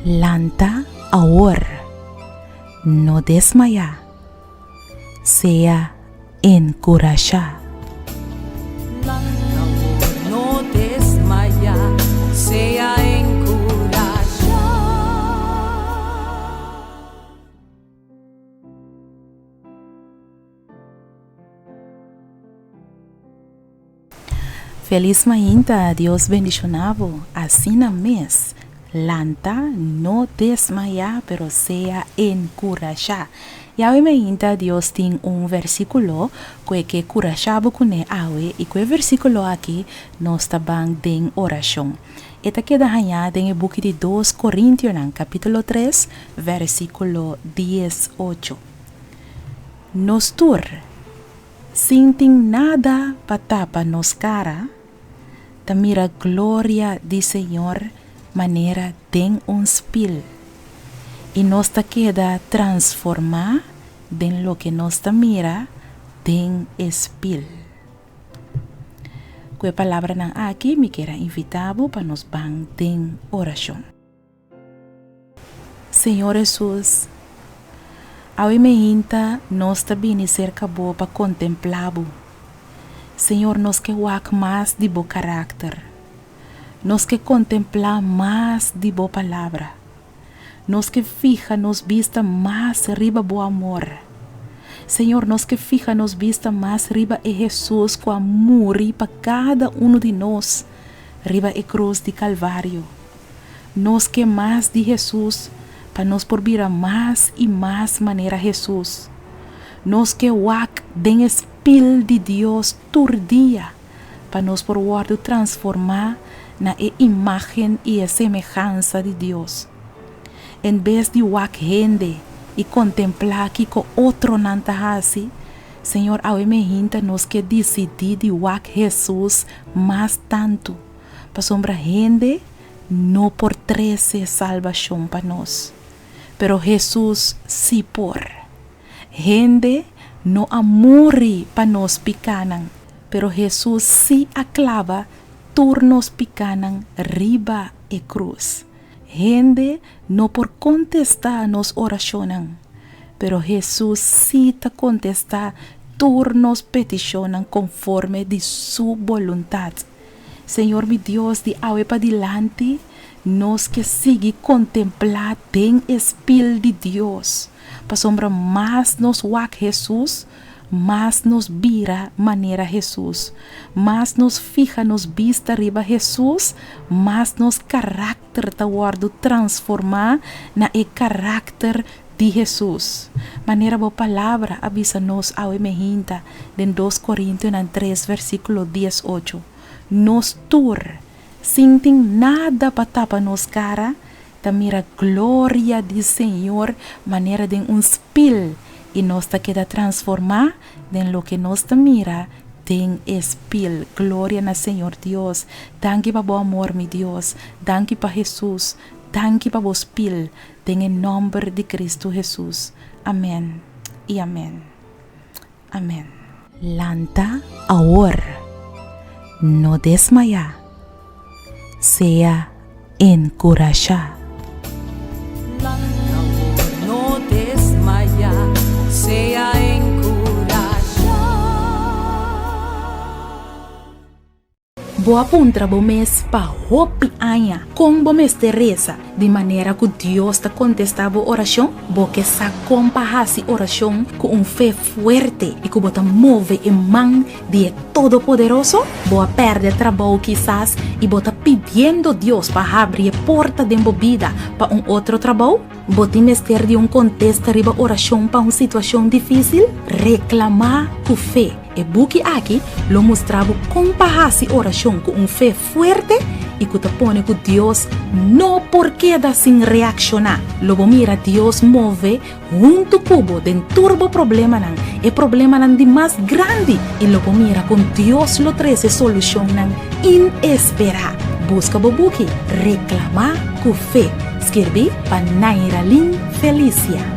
Lanta awor, no desmayá, sea enkurashá. Lanta awor, no desmayá, sea enkurashá. Felis mainta Dios bendiciona bo asina mes lanta no desmaya pero sea encurasha y awe mainta Dios tin un versiculo cu e ke curasha bo cune awe y cu e versiculo aki nos ta ban den oracion e ta keda haña den e buki di dos Corintionan capitulo tres versiculo diesocho nos tur Sin tin nada pa tapa nos kara, ta mira gloria di Señor manera den un spil, i nos ta keda transformá den loke nos ta mira den e spil. Ku e palabranan aki mi kier a invitá bo pa nos ban den orashon. Señor Hesus, awe meinta nos ta bini serka Bo pa kontemplá Bo. Señor, nos ke wak mas di Bo karakter. Nos ke kontemplá mas di Bo Palabra. Nos ke fiha nos bista mas riba Bo amor. Señor, nos ke fiha nos bista mas riba e Hesus ku a muri pa kada unu di nos riba e krus di Kalvario. Nos ke mas di Hesus pa nos por bira mas i mas manera Hesus. Nos ke wak den e spil di Dios tur dia pa nos por wòrdu transformá na e imágen i e semehansa di Dios. En bes di wak hende i kontemplá kiko otronan ta hasi, Señor awe mehinta nos ke disidí di wak Hesus mas tantu. Pasobra hende no por trese salbashon pa nos, pero Hesus sí por. Hende no a muri pa nos pikánan, pero Hesus sí a klaba tur nos pikánan riba e krus. Hende no por kontestá nos orashonnan, pero Hesus sí ta kontestá tur nos petishonnan konforme di su boluntat. Señor mi Dios, di awe padilanti nos ke sigui kontemplá den e spil di Dios, pasobra mas nos wak Hesus, mas nos bira manera Hesus. Mas nos fiha nos bista riba Hesus, mas nos karakter ta wòrdu transformá na e karakter di Hesus. Manera bo Palabra a bisa nos awe mehinta den Dos Korintionan tres versíkulo diesocho, Nos tur, sin tin nada pa tapa nos kara, ta mira gloria di Señor manera den un spil i nos ta keda transformá den loke nos ta mira den e spil. Gloria na Señor Dios! Danki pa bo amor, mi Dios. Danki pa Hesus. Danki pa bo spil. Den e nòmber di Kristu Hesus. Amèn i amèn. Amèn. Lanta awor. No desmayá. Sea enkurashá. Lanta awor, no desmayá. Sea enkurashá. Bo a puntra bo mes pa hopi aña kon bo mester resa di manera ku Dios ta kontestá bo orashon? Bo ke sa kon pa hasi orashon ku un fe fuerte i ku bo ta move e man di e Todopoderoso? Bo a pèrdè trabou kisas i bo ta pidiendo Dios pa habri e porta den bo bida pa un otro trabou? Bo tin mester di un kontesta riba orashon pa un situashon difísil? Reklamá ku fe! E buki aki lo mustra bo kon pa hasi orashon ku un fe fuerte i ku ta pone ku Dios no por keda sin reakshoná. Lo bo mira Dios move huntu ku bo den tur bo problemanan, e problemanan di mas grandi, i lo bo mira kon Dios lo trese solushonnan inesperá. Buska bo buki Reklamá ku Fe, skirbí pa Nairalyn Felicia.